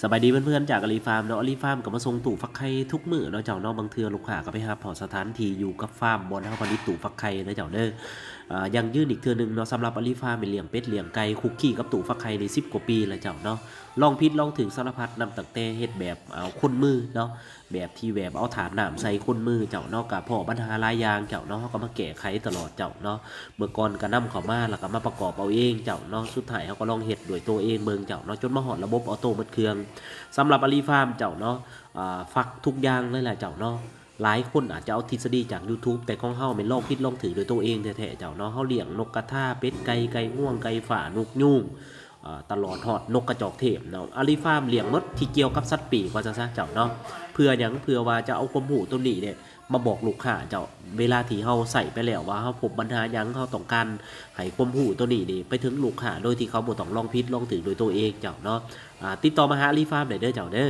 ສະບາຍດີເພື່ອນໆ ຈາກອາລີຟາມເນາະ. ອາລີຟາມກໍມາສົ່ງຕູ້ຟັກໄຂ່ທຸກມື້ເນາະເຈົ້າເນາະ. ບາງເທື່ອລູກຄ້າກໍໄປຮັບເອົາສະຖານທີ່ຢູ່ກັບຟາມບ່ອນເຮົາຜະລິດຕູ້ຟັກໄຂ່ເດີເຈົ້າເດີ. ອາ ຢັ້ງຢືນອີກເທື່ອໜຶ່ງເນາະ ສຳລັບອາລີຟາມນີ້ລ້ຽງເປັດລ້ຽງໄກ່ ຄຸກຄີກັບຕູ້ຟັກໄຂ່ນີ້ສິບກວ່າປີແລ້ວເຈົ້າເນາະ. ລອງຜິດລອງຖືກສາລະພັດ ນັບຕັ້ງແຕ່ເຮັດແບບເອົາຄົນມືເນາະ ແບບທີ່ແບບເອົາຖາດນ້ຳໃສ່ຄົນມືເຈົ້າເນາະ ກໍພໍ້ບັນຫາຫຼາຍຢ່າງເຈົ້າເນາະ ເຮົາກໍມາແກ້ໄຂຕະຫຼອດເຈົ້າເນາະ. ເມື່ອກ່ອນກໍນຳເຂົ້າມາ ແລ້ວກໍມາປະກອບເອົາເອງເຈົ້າເນາະ. ສຸດທ້າຍເຮົາກໍລອງເຮັດດ້ວຍໂຕເອງເບິ່ງເຈົ້າເນາະ ຈົນມາຮອດລະບົບອໍໂຕ້ໝົດເຄື່ອງ. ສຳລັບອາລີຟາມເຈົ້າເນາະ ອາ ຟັກທຸກຢ່າງເລີຍແຫຼະເຈົ້າເນາະ. ຫຼາຍຄົນອາດຈະເອົາທິດສະດີຈາກ YouTube ແຕ່ຂອງເຮົາແມ່ນລອງຜິດລອງຖືກດ້ວຍໂຕເອງແທ້ໆເຈົ້າເນາະ. ເຮົາລ້ຽງນົກກະທາ ເປັດ ໄກ່ ໄກ່ງວງ ໄກ່ຟ້າ ນົກຍູງ ອາ ຕະຫຼອດຮອດນົກກະຈອກເທບເນາະ. ອາລີຟາມລ້ຽງໝົດທີ່ກ່ຽວກັບສັດປີກວ່າຊັ້ນຊະເຈົ້າເນາະ. ເພື່ອຫຍັງ? ເພື່ອວ່າຈະເອົາຄວາມຮູ້ໂຕນີ້ເດ ມາບອກລູກຄ້າເຈົ້າ ເວລາທີ່ເຮົາໃຊ້ໄປແລ້ວວ່າເຮົາພົບບັນຫາຫຍັງ ເຮົາຕ້ອງການໃຫ້ຄວາມຮູ້ໂຕນີ້ນີ້ໄປເຖິງລູກຄ້າ ໂດຍທີ່ເຂົາບໍ່ຕ້ອງລອງຜິດລອງຖືກໂດຍໂຕເອງເຈົ້າເນາະ. ອາ ຕິດຕໍ່ມາຫາອາລີຟາມໄດ້ເດີເຈົ້າເດີ.